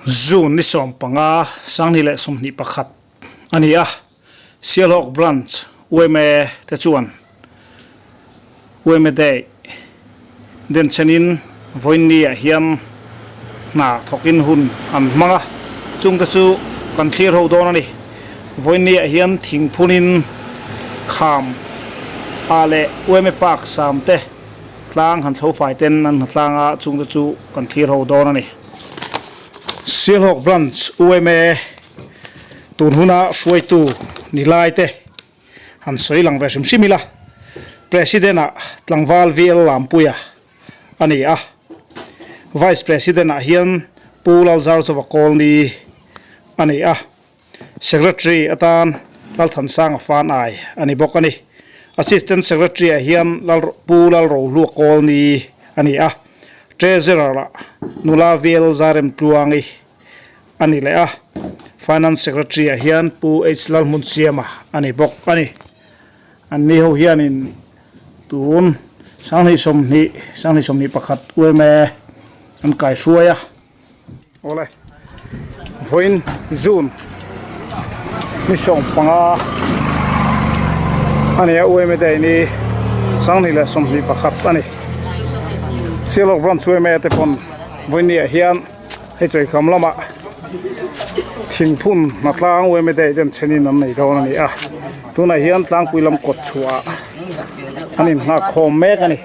June ni 15 2021 a ni a, Sialhawk Branch yma te chuan yma Day denchhenin vawiinni ah hian hna thawkin hun an hmang a, chungte chu kan thlir ho dawn a ni. Vawiinni ah hian thingphunin kham ah leh yma Park sam te tlang han thlo fai ten an hna tlang a, chungte chu kan thlir ho dawn a ni. Sialhawk Branch yma tun huna hruaitu ni lai te han sawi lang ve hrim hrim ila, President ah tlangval VL Lampuia a ni a, Vice President ah hian Pu Lalzarzova Kawlni a ni a, Secretary atan Lalthansanga Fanai a ni bawk a ni. Assistant Secretary ah hian Pu Lalrohlua Kawlni a ni a, Treasurer ah Nula VL Zaremtluangi a ni leh a, Finance Secretary ah hian Pu H Lalhmunsiama a ni bawk a ni. An ni ho hianin tun 2020, 2021 yma an kaihruai a. Awle, vawiin June ni 15 a ni a, yma day ni 2021 a ni. Sialhawk Branch yma te pawn vawiin ni ah hian hei chawikam lamah thingphun hnatlang yma day ten chenin an nei dawn a ni a, tunah hian tlangpui lam kawt chhuah ah an inhnghak khawm mek a ni.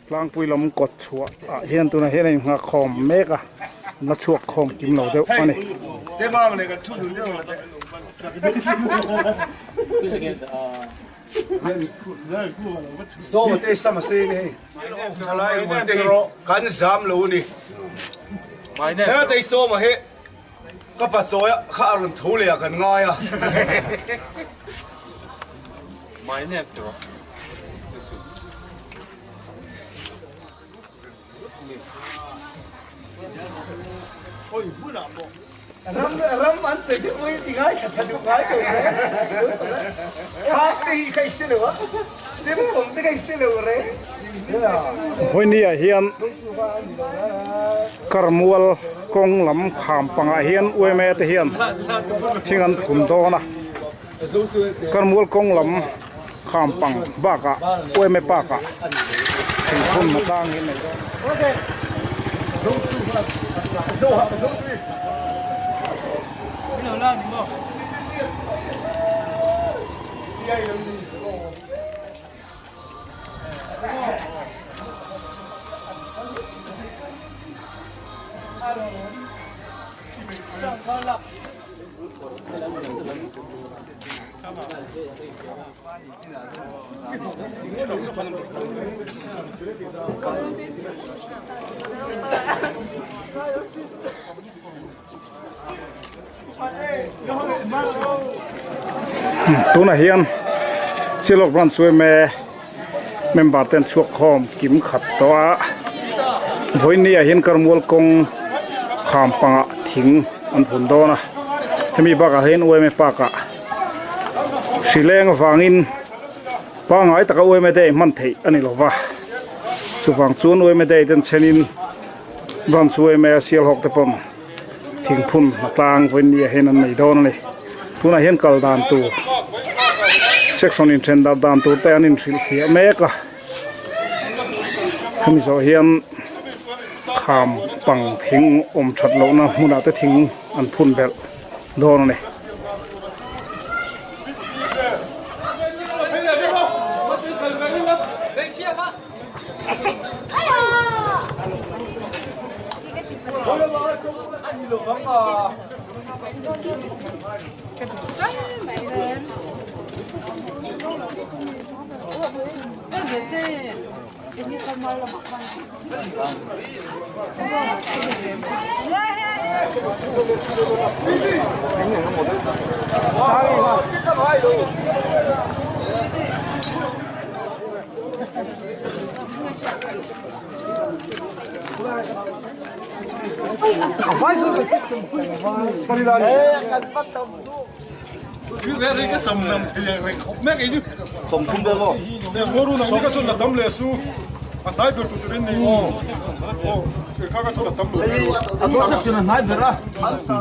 Tlangpui lam kawt chhuah ah hian tunah hian a inghak khawm mek a, la chhuak khawm kim lo deuh a ni. Vawinia hian karmual kawng lam kham pangah hian yma te hian thing an phun dawn a karmual kawng lam kham pang bakah yma park ah thingphun a tlang hi a nei dawn Tunah hian Silawk Branch yma member te an chhuak khawm kim khat tawh a vawiin ah hian karmual kawng kham pangah thing an phun dawn a hemi bakah hian yma park ah hri leng avangin pangngai taka yma day hman theih a ni lova chuvang chuan yma day te an chhenin Branch yma Sialhawk te pawn thingphun a tlang vawiin ni ah hian an nei dawn a ni tunah hian kal dan tur section inthen dar dan tur te an inhrilhfiah mek a hemi zawh hian kham pang thing awm that lohna hmunah te thing an phun belh dawn a ni.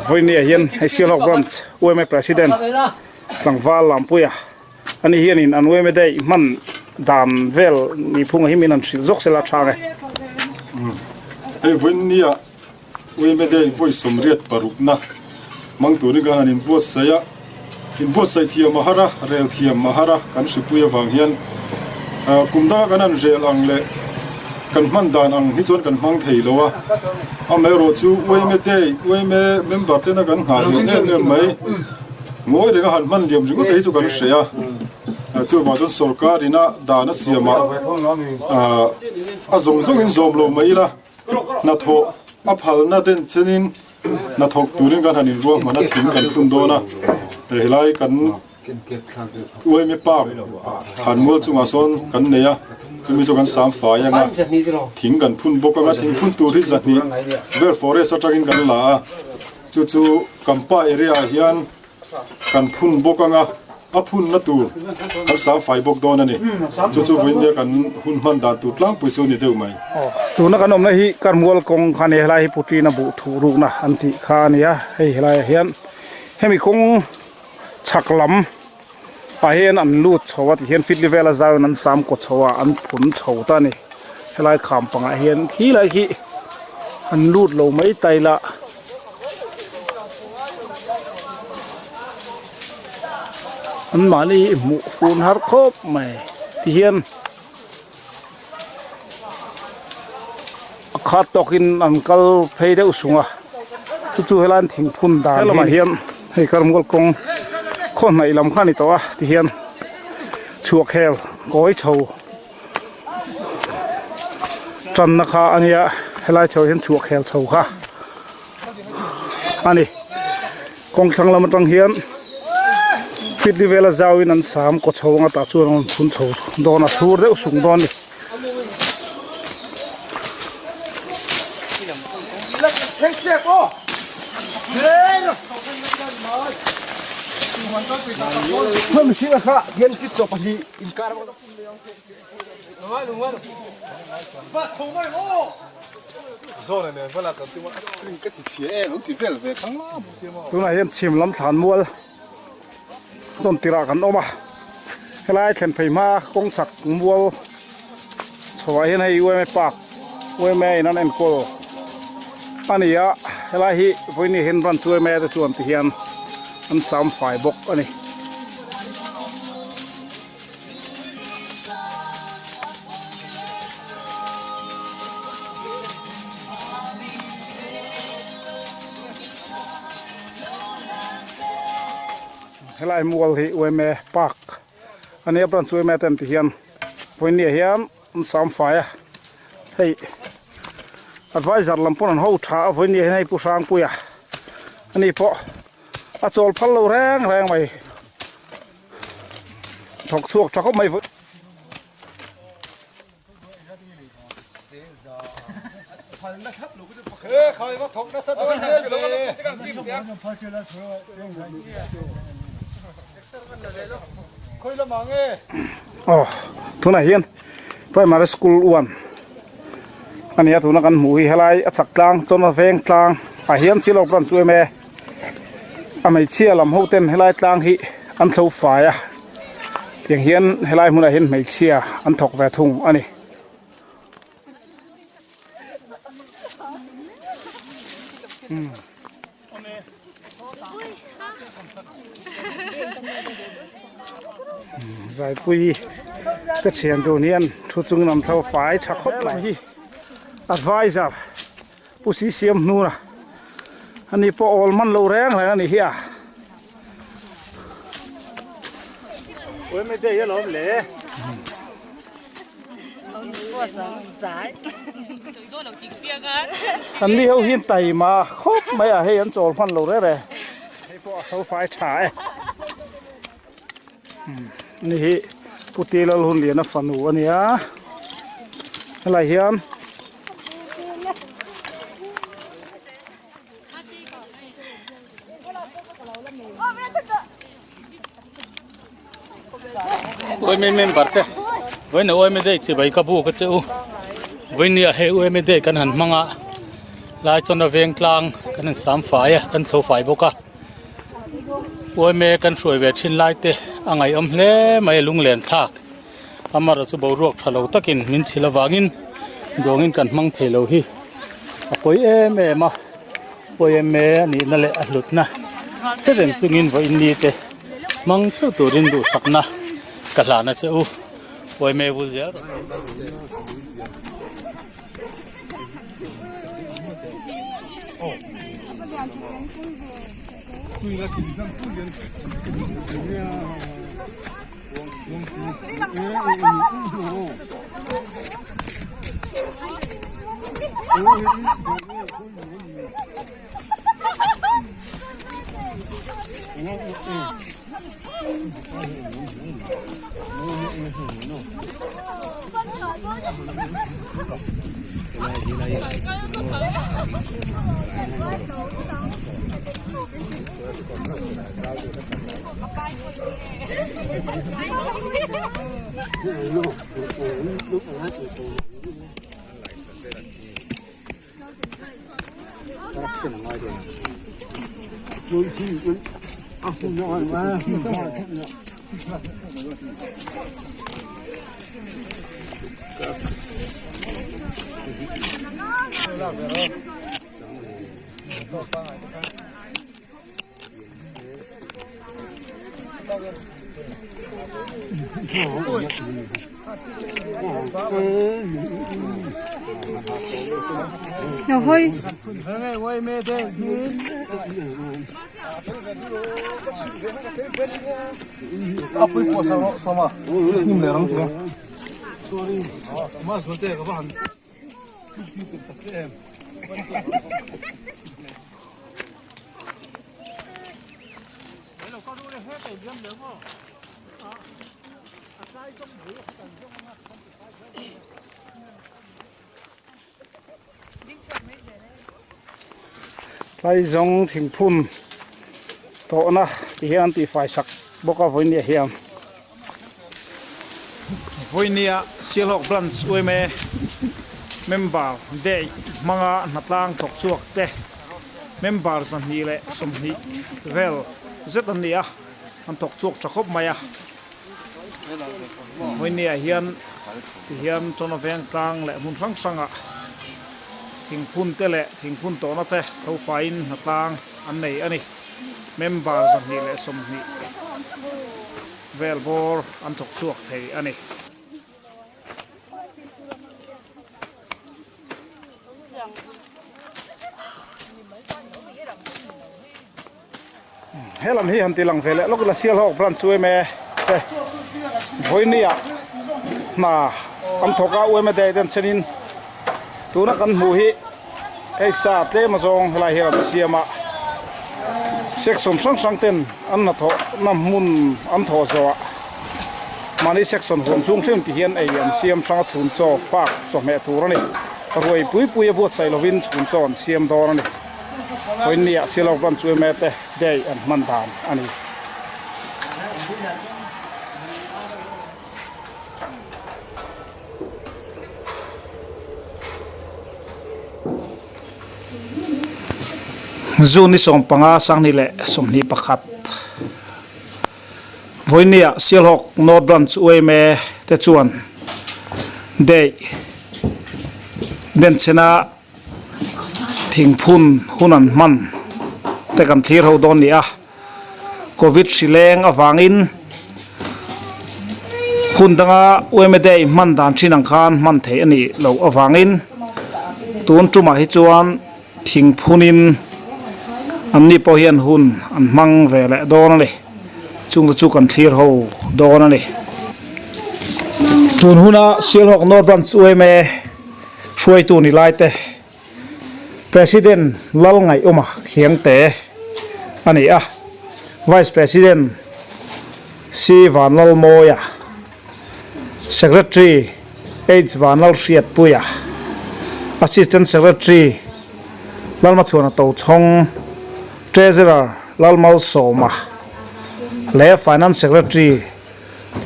Vawinia hian hei Sialhawk Branch yma President tlangval Lampuia ani hianin an yma day hman dan vel nihphunga hi min han hrilh zawk sela tha nge. Hei vawinia Uime Day vawi 86na hmang turin kan han inbuatsaih a, inbuatsaih thiam a har a, rel thiam a har a, kan hripui avang hian kum danga kan han rel ang leh kan hman dan ang hi chuan kan hmang thei lo a, amaherawh chu Uime Day, Uime member tena kan nghah hlelh em em mai, ngawi renga han hman liam ringawt te hi chu kan hre a, chuvang chuan sorkar ina dan a siamah a zawng zawngin zawm lo mai ila. Hnathawh a phalna den chenin hnathawk turin kan han inruahman a, thing kan phun dawn a, helai kan Uaime Park thlanmual chungah sawn kan nei a, chumi chu kan sam fai ang a, thing kan phun bawk ang a, thing phun tur hi zahnih vel forest atangin kan la a, chu chu Kampa area ah hian Kan phun bawk anga a phunna tur kan sang fai bawk dawn a ni. Chu chu vawiin kan hun hman dan tur tlangpui chu a ni deuh mai. Tuna kan awmna hi Karmual kawng kha a ni a, helai hi Putina buh thuh rukna an tih kha a ni a, hei helaiah hian hemi kawng chhak lam ah hian an lut chho a tihian fitli vela zauin an sam kaw chho a an phun chho ta a ni. Helai kham pangah hian khilai khi an lut lo mai taila. An mahni hi hmuh fun har khawp mai tihian a khat tawkin an kal phei deuh sung a chu chu helai an thingphun dan hi hian hei karmual kawng khaw hnaih lam kha a ni tawh a tihian chhuak hel kawi chho Tanna kha a nia helai chho hian chhuah khel chho kha a ni kawng thlang lam atang hian feet li vela zau in an sam kaw chho anga tah chuan a rawn chhun chho dawn a thur deuh sung dawn a ni. Tunah hian chhim lam thlan mual tawn tirah kan awm a helai thlen phei hma kawng chhak mual chhoah hian hei UMA park UMA in an enkawl a ni a helai hi vawiin hian branch UMA te chuan ti hian an sam fai bawk a ni. Helai mual hi UMA park a nia branch UMA ten ti hian vawinia hian an sam fai a hei advisor lam pawn an ho tha a vawinia hian hei pu Hrangpuia ani pawh a chawl phal lo reng reng mai. Thawk chhuak tha khawp mai Aw tunah hian primary school one a ni a tuna kan hmuh hi helai a chhak tlang chuan a veng tlang ah hian silo pawh an chu em e. A hmeichhia lam ho ten helai tlang hi an thlo fai a tiang hian helai hmunah hian hmeichhia an thawk ve thung a ni. Zaipui te thian dun hian thu chungin an thlo fai tha khawp mai hi advisor. Pu si siam hnuna ani pawh awl man lo reng reng ani hi a. An ni ho hian taima khawp mai a hei an chawl hman lo reng reng hei pawh a so fai tha e. Ani hi Pu Lalhunliana fanu a nia helai hian. Uaime member te vawiin a uaime day chibai ka buk a che u vawinia hei uaime day kan han hmang a lai chuan a veng tlang kan han sam fai a kan chho fai bawk a uaime kan hruai ve thin lai te a ngaihawm hle mai a lunglen thlak amaherawhchu chu boruak tha lo takin min chhilh avangin dawngin kan hmang thei lo hi a pawi em em a. Uaime a nihna leh a hlutna hre reng chungin vawiin ni te hmang theuh turin duhsakna ka hlan a che u. Uaime vul zel rawh se. Tlaizawng thingphun tawhna ti hian an tihfai sak bawk a vawinia hian. Vawinia Sialhawk Branch yma member day hmanga hnatlang thawk chhuak te member 2 leh 20 vel zet an ni a, an thawk chhuak tha khawp mai a. Vawinia hian ti hian Tawna veng tlang leh hmun hrang hrangah thingphun te leh thingphun tawhna te tho faiin hnatlang an nei a ni. Member 220 vel bawr an thawk chhuak thei a ni. He lam hi han ti lang ve leh lawk ila Sialhawk branch chu eme te vawinia hna an thawk a uaime day ten chenin tuna kan hmuh hi hei sa tlem azawng helai hian an siam a section hrang hrang ten an hnathawh na hmun an thawh zawh ah mahni section huam chhung hrim ti hian ei an siam hrang a chhun chaw fak chawhmeh tur a ni ruai pui pui a buatsaih lovin chhun chaw an siam dawn a ni. Vawinia Silawk Branch yma te day an hman dan a ni. June ni 15 2021 Vawinia Sialhawk North Branch yma te chuan day denchhena Thingphun hun an hman te kan thlir ho dawn ni a, Covid hri leng avangin hun danga yma day hman dan thin ang khan hman theih a nih loh avangin tun tumah hi chuan thingphunin anni pawh hian hun an hmang ve leh dawn a ni, chungte chu kan thlir ho dawn a ni. Tun huna Sialhawk North Branch yma. Hruaitu ni lai te President Lalngaihawma Khiangte a ni a, Vice President C Vanlalmawia, Secretary H Vanlalhriatpuia, Assistant Secretary Lalmachhuana Tochhawng, Treasurer. Lalmalsawma leh Finance Secretary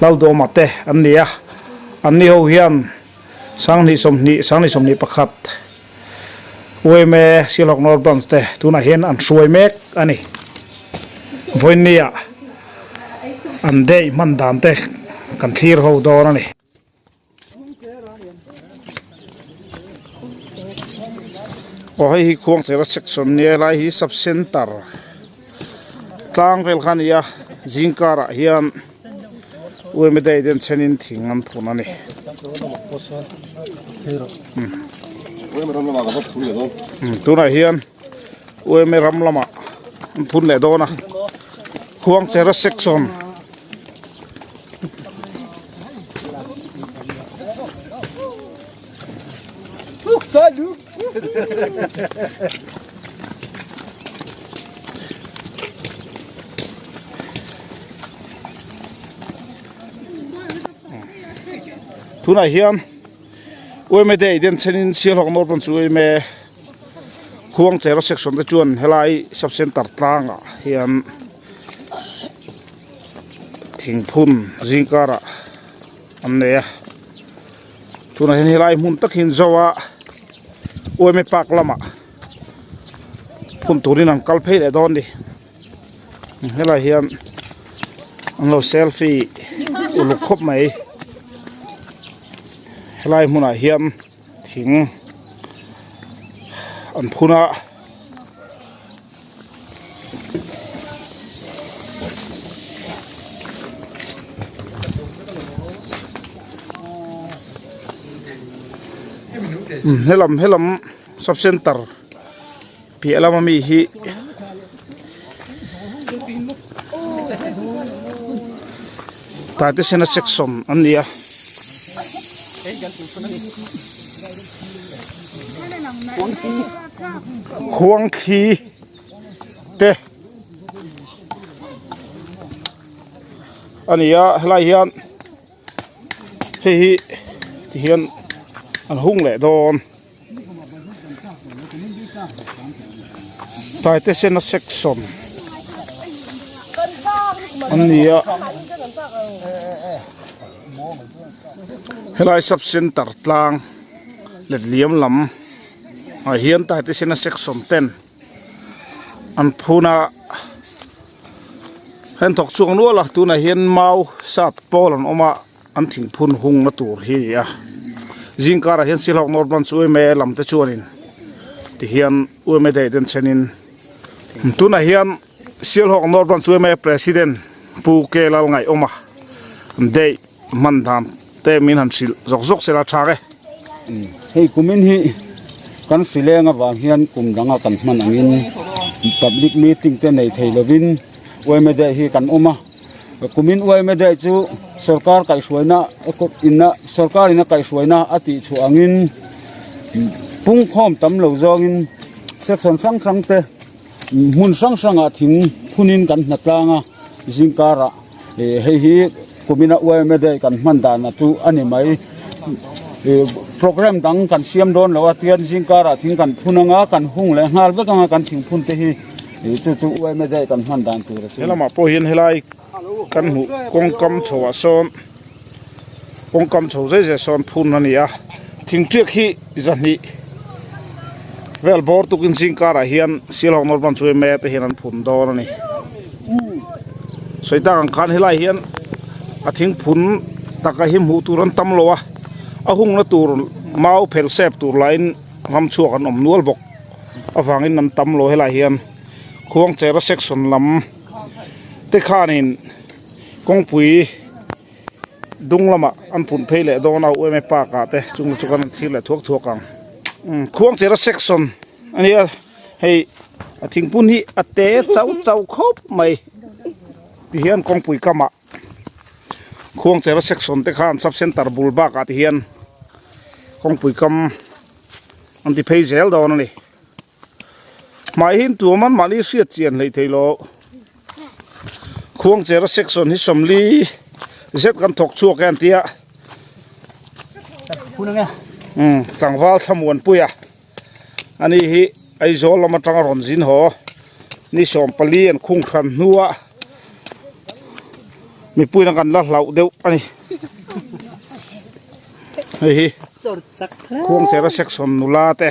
Lalduama te an ni a, anni ho hian Sanghnih 20, Sanghnih 21 yma Sialhawk North Branch te tunah hian an hruai mek a ni. Vawiinnia an day hman dan te kan thlir ho dawn a ni. Aw hei hi Khuangchera section nia helai hi sub center tlang vel kha a ni a zingkarah hian yma day ten chenin thing an phun a ni. Tunah hian yma ram lamah an phun leh dawn a Khuangchera section. Tunah hian yma day den chenin Sialhawk North Branch yma Khuangchera section te chuan helai sub center tlangah hian thingphun zingkarah an nei a tunah hian helai hmun tak hi an zo a yma park lamah phun turin an kal phei leh dawn a ni helai hian an lo selfie uluk khawp mai helai hmunah hian. Thing an phun a. Helam helam sub center piah lama mi hi Taitesena section an ni a. Khuangthli te a ni a helai hian hei hi tihian an hung leh dawn. Taitesena section an ni a helai sub center tlang letliam lam ah hian Taitesena section ten an phun a heng thawk chhuak nual a tunah hian mau sat pawl an awm a. An thingphun hungna tur hi a ni a, zingkarah hian Sialhawk North Branch yma lam te chuanin tihian yma day ten chenin tunah hian Sialhawk North Branch yma President Pu K Lalngaihawma day hman dan te min han hrilh zawk zawk sela tha e. Hei kumin hi kan hrileng avang hian kum danga kan hman angin public meeting te nei thei lovin yma day hi kan awm a. Kumin yma day chu sorkar kaihhruaina inna sorkar in a kaihhruaina a tih chhuah angin pungkhawm tam lo zawngin section hrang hrang te hmun hrang hrangah thing phunin kan hna tlang a zingkarah ih hei hi kumina yma day kan hman dan chu a ni mai ih programme dang kan siam dawn lo a tian zingkarah thing kan phun anga kan hung leh nghal vek anga kan thingphun te hi. Ih chu chu yma daih kan hman dan tur a chu. Helamah pawh hian helai kan hmuh kawngkam chho ah sawn kawngkam chho zai zai sawn phun a ni a thingtiak hi zahnih vel bawr tukin zing karah hian Sialhawk North Branch yma te hian an phun dawn a ni sawi tak ang khan helai hian a thingphun taka hi hmuh tur an tam lo a a hungna tur mau phel sep tur lahin ram chhuak an awm nual bawk. avangin an tam lo helai hian Khuangchera section lam te khanin kawngpui dung lamah an phun phei leh dawn a yma park ah te chung chu kan thlir leh thuak thuak ang Khuangchera section a nia hei a thingpun hi a te chauh chauh khawp mai tihian kawngpui kamah Khuangchera section te khan sub center bul bakah te hian kawngpui kam an ti phei zel dawn a ni. Hmai hi tuam an mahni hriat chian hleih theih loh. Khuangchera section hi 40 zet kan thawk chhuak e an tia. Umm tlangval thlamuanpuia ani hi Aizawl lam atanga rawn zin haw. Ni 14 an khung hran hnua mipuiin kan la hlauh deuh a ni. Hei hi Khuangchera section nula te.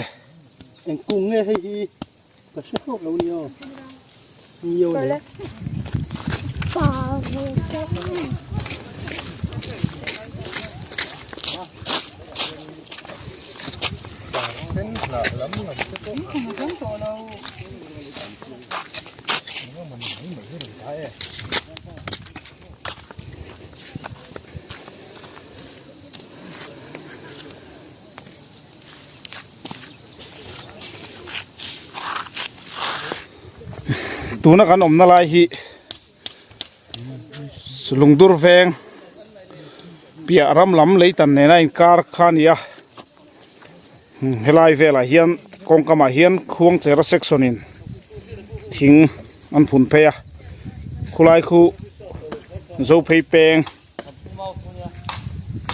Tuna kan awmna lai hi Lungdur veng piah ram lam leitan nena inkar kha a ni a helai velah hian kawngkamah hian khuangchera section in thing an phun phei a khulai khu Zophei peng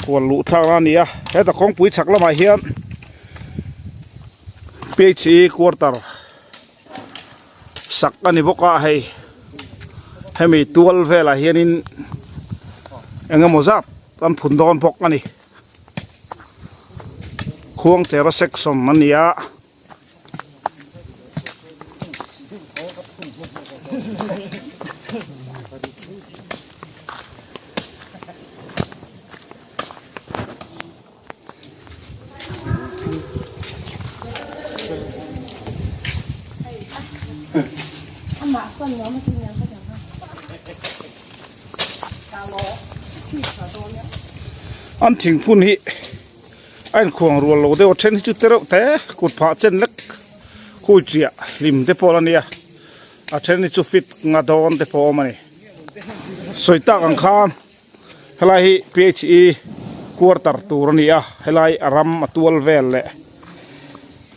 Kual luh thlak a ni a heta kawngpui chhak lamah hian phe quarter sak a ni bawk a hei hemi tual velah hianin eng emaw zat an phun dawn bawk a ni khuangchera section a ni a. An thingphun hi a inkhuang rual lo deuh a then hi chu te reuh te kut phah chen lek khui chiah hlim te pawh a nia a then hi chu fit nga dawn te pawh a awm a ni sawi tak ang khan helai hi phe quarter tur a ni a helai a ram a tual vel leh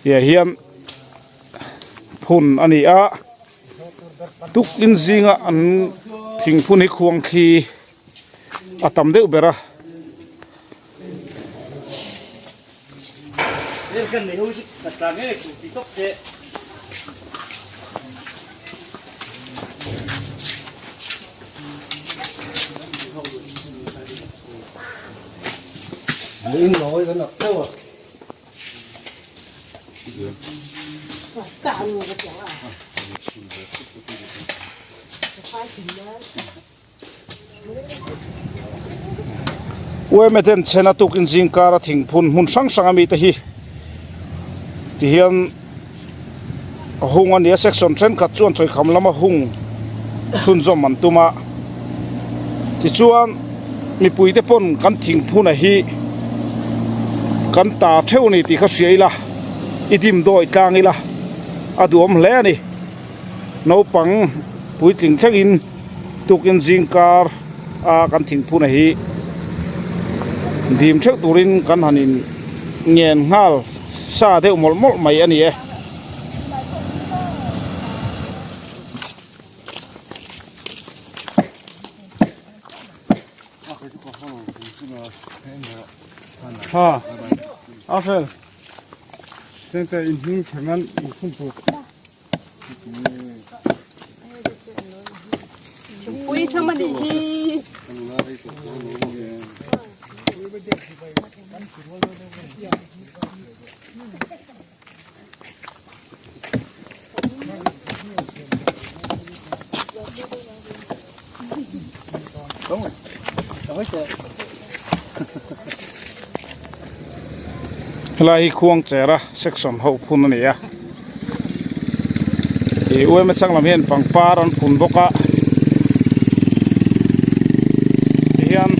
tiah hian phun a ni a tukin zinga an thingphun hi khuang thli a tam deuh ber a. Uaime ten chhena tukin zingkar a thingphun hmun hrang hrang ami te hi tihian a hung a ni a section thenkhat chuan chawikham lama hung chhunzawm an tum a tichuan mipui te pawn kan thingphun a hi kan ta theuh a ni tih kha hria ila i dim dawi tlang ila a duhawm hle a ni naupang puitling thlengin. Tukin zingkar a kan thingphuna hi dim theuh turin kan han in ngen nghal sa deuh mawlh mawlh mai a ni e. Pui tham a nih hi. Helai hi Khuangchera section ho phun a ni a. Ih uaima chang lam hian pangpar an phun bawk a tihian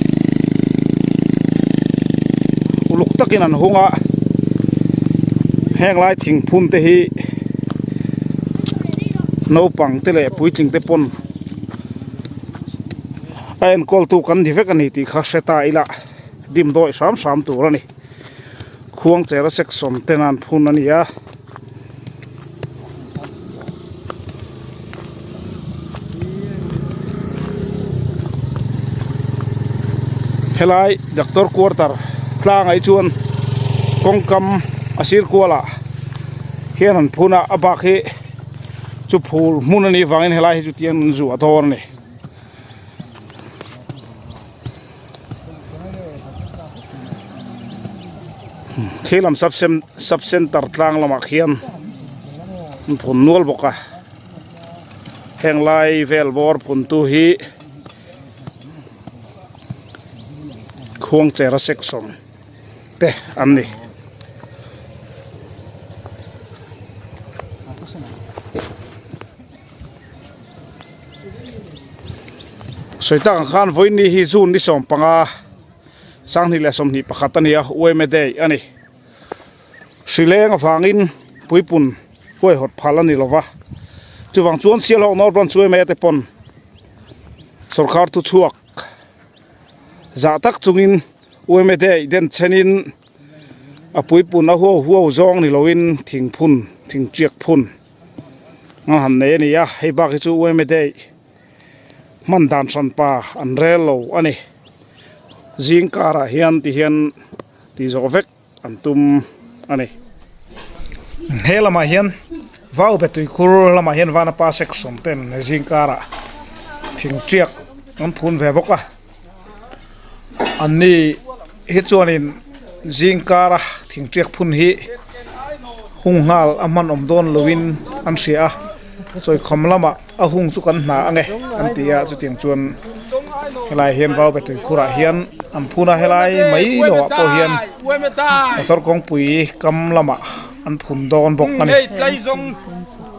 uluk takin an hung a heng lai thingphun te hi naupang te leh puitling te pawn a enkawl tu kan ni vek a ni tih kha hre ta ila dim dawih hram hram tur a ni. Khuangchera section ten an phun a ni a. Helai doctor quarter tlangah hi chuan kawngkam a sir kualah hian an phun a a bak hi. Chu phul hmun a nih vangin helai hi chu tiang an zuah dawn a ni. Khi lam sub sub center tlang lamah khian an phun nual bawk a heng lai vel bawr phun tu hi khuangchera section te an ni. Sawi tak ang khan vawiin ni hi June ni 15 2021 a ni a Uaime Day a ni. Hrileng avangin puipun huaihawt phal a ni lova chuvang chuan Sialhawk North Branch Uaime te pawn sawrkar thuchhuak zah tak chungin Uaime Day den chenin a puipun a huau huau zawng ni loin thingphun thingtiak phun a han nei a ni a hei bak hi chu Uaime Day hman dan hran pa an rel lo a ni zing karah hian ti hian tih zawh vek an tum a ni he lamah hian vau be tuikhur lamah hian vanapa section ten zing karah thingtiak an phun ve bawk a an ni hi chuanin zing kara thingtiak phun hi hung nghal a hman awm dawn loin an hria a chawikhawm lamah a hung chu kan hna ange an ti a chutiang chuan helai hian vau be tuikhurah hian an phun a helai mai loah pawh hian motor kawngpui kam lamah an phun dawn bawk a ni.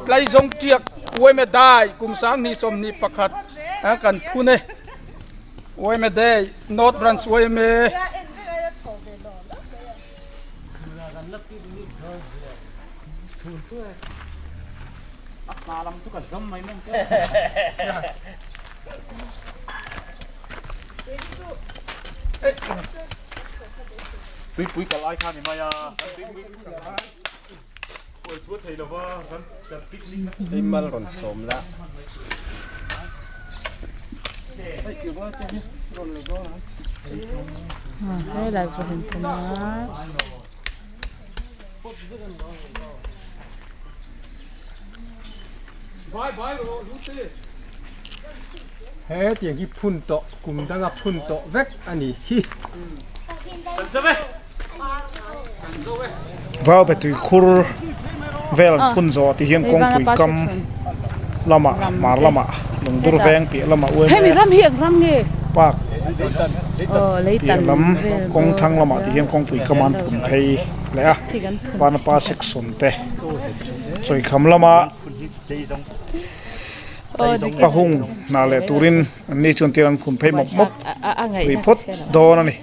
Tlaizawng tiak Uaime dai kum 2021 kan phun e. Uaime Day, North Branch Uaime. Tuipui kal ai kha ni mai a. Hei mal rawn sawm la. Hei lai pawh hian phun a. He tiang hi phun tawh kum danga phun tawh vek a ni hi. Vau be tuikhur vel an phun zawh tih hian kawngpui kam lamah hmar lamah lungdur veng piah lamah uaim park piah lam kawng thlang lamah tih hian kawngpui kam an phun phei leh a vanapa section te chawikham lama a hung hna leh turin an ni chuan tir an phun phei mawp mawp pui phawt dawn a ni.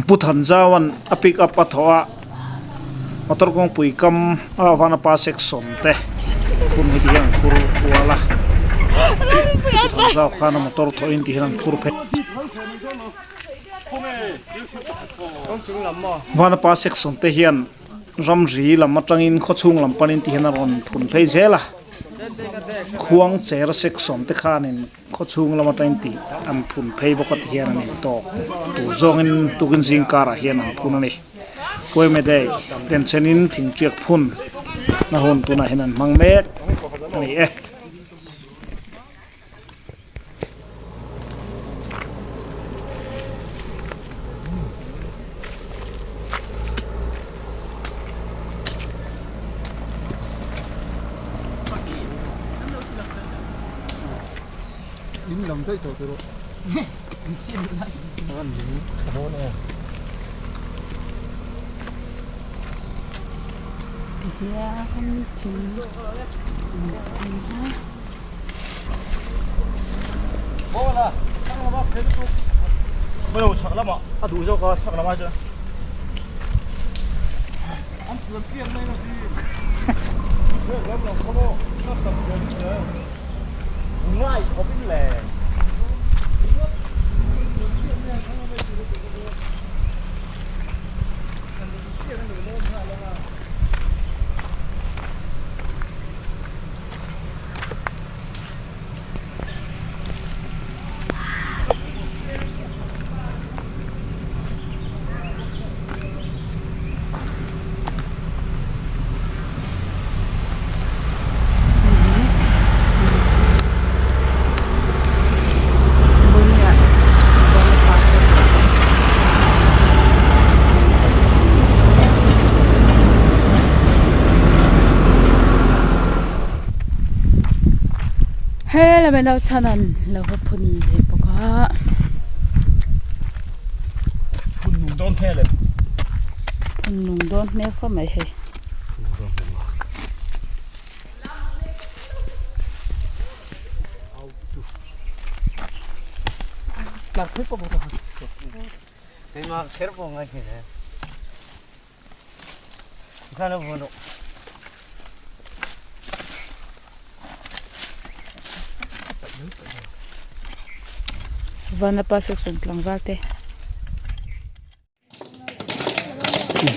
Pu Thanzaua'n a pick up a thawh a motor kawngpui kam a vanapa section te phun hi ti hian an phur kual a Pu Thanzau khan a motor thawh in ti hian an phur phei vanapa section te hian ramri lam atangin khawchhung lam panin ti hian a rawn phun phei zel a. Khuang cher section te khanin khawchhung lam atangin tih an phun phei bawk a ti hian an intawk tur zawngin tukin zing karah hian an phun a ni. Puaime Day denchhenin thingtiak phun na hun tunah hian an hmang mek a ni e. Hian thing He lamah no chhan an lo va phun leh bawk a. Phun nung dawn hmel em? Phun nung dawn hmel khawp mai hei. Vanapa section tlangval te.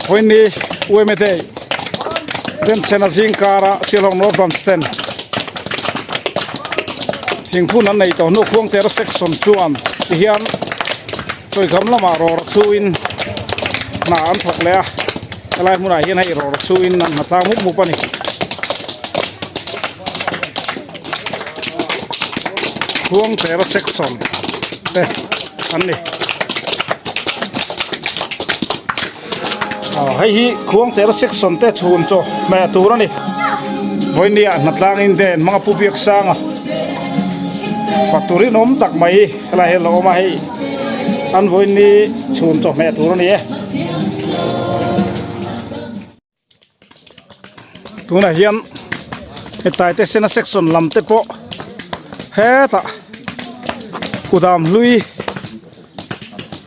Vawiini UMA Day denchhena zingkara Shillong North Branch ten thingphun an nei tawh hnu Khuangchera section chuan tihian Chawikham lamah rawra chhuin hna an thawk leh a, helai hmunah hian hei rawra chhuin an hna tlang mup mup a ni. Khuangchera section te an ni. Aw hei hi Khuangchera section te chhun chaw hmeh tur a ni. Vawinia hnatlang in den hmanga Pu Biaksanga fatu rinawm tak mai helai hi a lo awm a hei an vawiini chhun chaw hmeh tur a ni e. Tunah hian hetlai te sena section lam te pawh hetah kudam hlui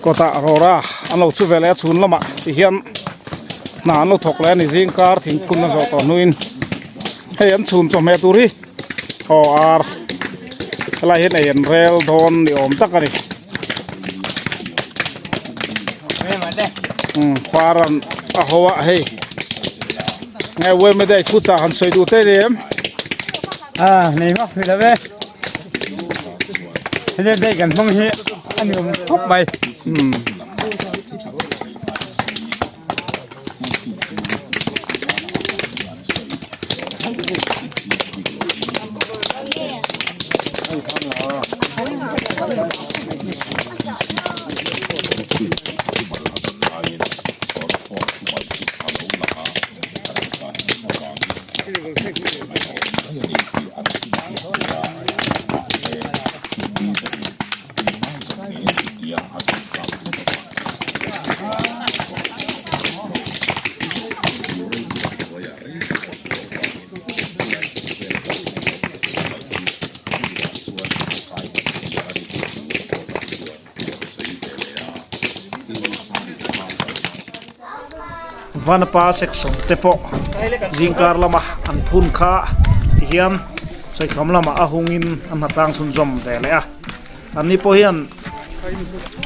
kawtah rawra an lo chu ve leh a chhun lamah ti hian hna an lo thawk leh a ni zingkar thingphun a zawh tawh hnuin hei an chhun chawhmeh tur hi aw ar helai hian ei an rel dawn ni awm tak a ni. Khuar an a ho a hei nge uaime dei thu chah han sawi duh te ni em a nei vak thei lo ve hei dei kan hmang hi a ni awm khawp mai Vanapa section te pawh zingkar lama an phun kha tihian sawikham lamah a hungin a hnatlang chhunzawm ve leh a. Anni pawh hian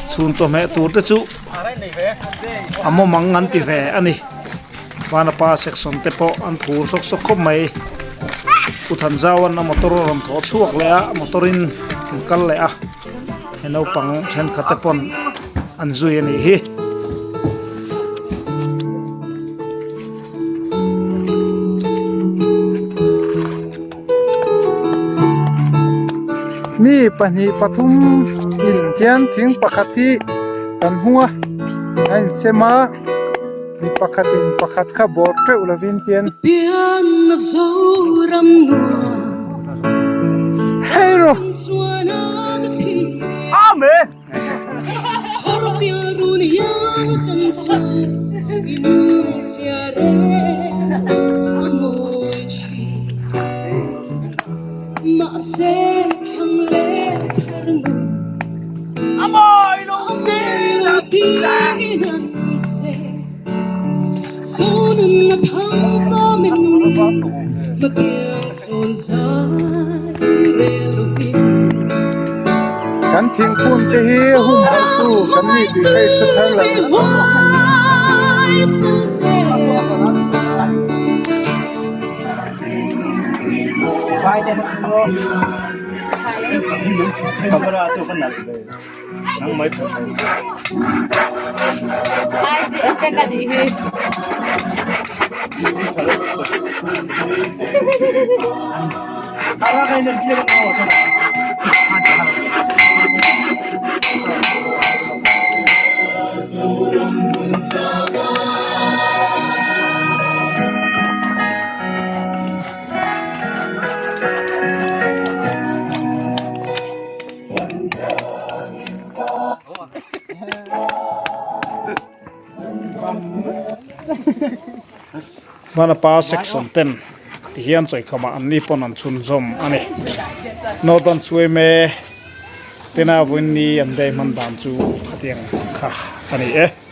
chhun chawhmeh tur te chu a mawmang an ti ve a ni. Vanapa section te pawh an phur sawk sawk khawp mai. U Thanzaua'n a motor a rawn thawh chhuak leh a, motor in an kal leh a, he naupang thenkhat te pawn an zui a nih hi. Mi pahnih pathum in hian thing pakhat hi kan hung a a insem a mi pakhat in pakhat kha bawr teuh lovin tian hei rawh. Kan thingkung te hi humhalh tu kan nih tih kha i hre thar lo. Vanapa section ten ti hian chawikhawmah an ni pawn an chhunzawm a ni. Northern Suime tena vawiin ni an day hman dan chu khatiang kha a ni e.